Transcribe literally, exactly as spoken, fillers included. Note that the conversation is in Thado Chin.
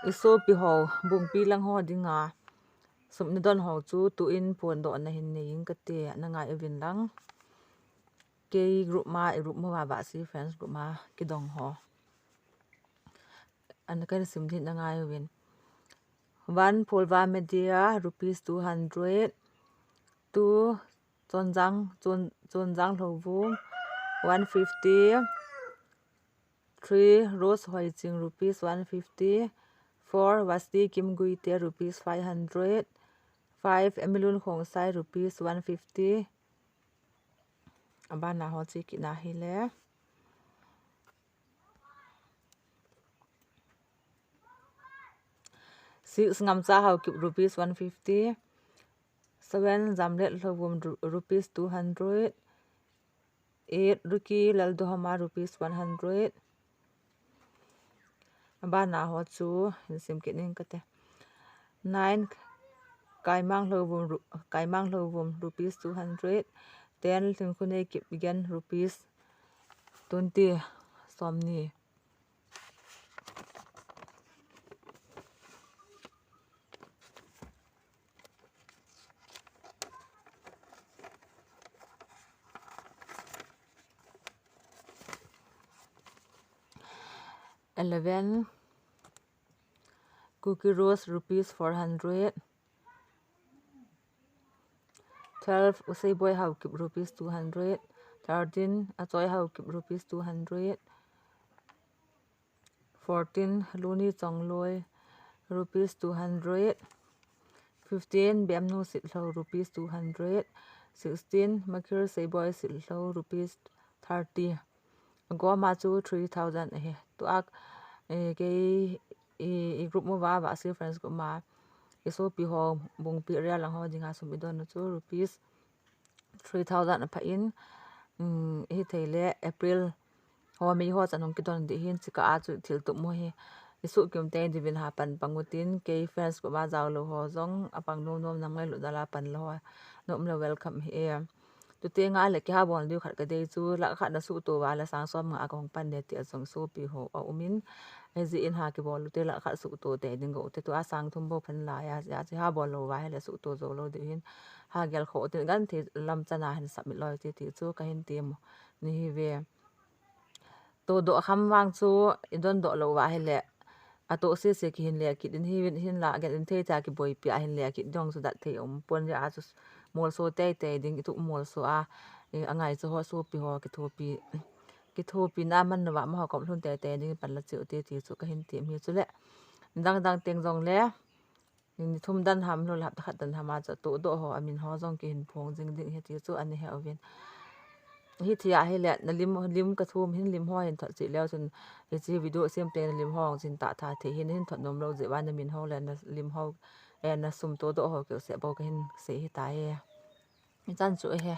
I sopi ho, Bungpi lang ho dinga sum nei don ho chu tuin phondohna hin nei ing kate, na ngai uvin lang. Kei group ma, i group ma va, Vahsi friends group ma kidong ho. Ana kan sim din na ngai uvin. One Pholva Media, rupees two hundred. Two Chonjang, Chon, Chonjang Lhouvum, one fifty. Three Rose Hoiching, rupees one fifty. Four Vasti Kim Guite, rupees five hundred. Five Emilun Khongsai, rupees one fifty. Abana ho chi kina hile. Six Ngamcha Haokip, rupees one fifty. Seven Jamlet Lhouvum, ru-, rupees two hundred. Eight Ruki Laldohama, rupees one hundred. Abana ho chu hin sim kit ning kate. Nine Kaimang Lhouvum, ru-, Kaimang Lhouvum, rupees two hundred. Ten Lhingkhunei Kipgen, rupees twenty, somni. Eleven Kuki Rose, rupees four hundred. Twelve Useiboi Haokip, rupees two hundred. Thirteen Achoi Haokip, rupees two hundred. Fourteen Luni Chongloi, rupees two hundred. Fifteen Bemnu Sitlhou, rupees two hundred. Sixteen Makhir Seiboi Sitlhou, rupees thirty. Agoma chu three thousand ahi. Tua, eh, kei i, i group ma va, Vahsi friends group ma, i sopi ho, Bungpi area lang ho dinga sum i don chu rupees three thousand apha in, um, hithei le April ho, May ho chan hung kidon ding hin, chika a chu thil tup mo hi i sukim tei diuvin ha pan pang utin, kei friends group ma jao lou ho jong apang nom nom, nam ngailut dala pan lou ho, nom lou welcome hi e. Tute nga le kiha bol diu khat ka dei chu, lakh khat na suhto uva le sang som nga a ka hung pan ne ti a jong sopi ho a um in, hijeh in ha kibol ute lakh khat suhto tei ding go ute, tua sang thum bou phan lai a, a chi ha bol lou uva hile suhto jou lou diu hin, ha gel kho utin, genthei lam chan a hin submit lou ute ti chu ka hin ti mo ni hi ve. Todoh kham vang chu i dondoh lou uva hile, atoh sese kihin le kit in, hi, hinla genthei cha kiboipi a hin le kit ding chu dat thei um pon, hijeh a chu molso teitei ding, i tup molso a, i, angai chu ho sopi ho kithopi, kithopina man uva amaho kom lhun teitei ding pan la cheu te ti chu ka hin ti mi. Chule dang dang teng jong le, ni thum dan ham lou le hapta khat dan ham a chu todoh ho a min ho jong kihin phong jing ding hi ti chu ana he uvin. Hiti a hile na lim, lim ka thum hin, lim ho hin thot cheh leu chun, hiche video sem te na lim ho jong chin tah tha thei hin, hin thot nom lou jeh uva na min ho le na lim ho, eh, na sum todoh ho keu seh bou ka hin sei hita e. Ichan chu ahi.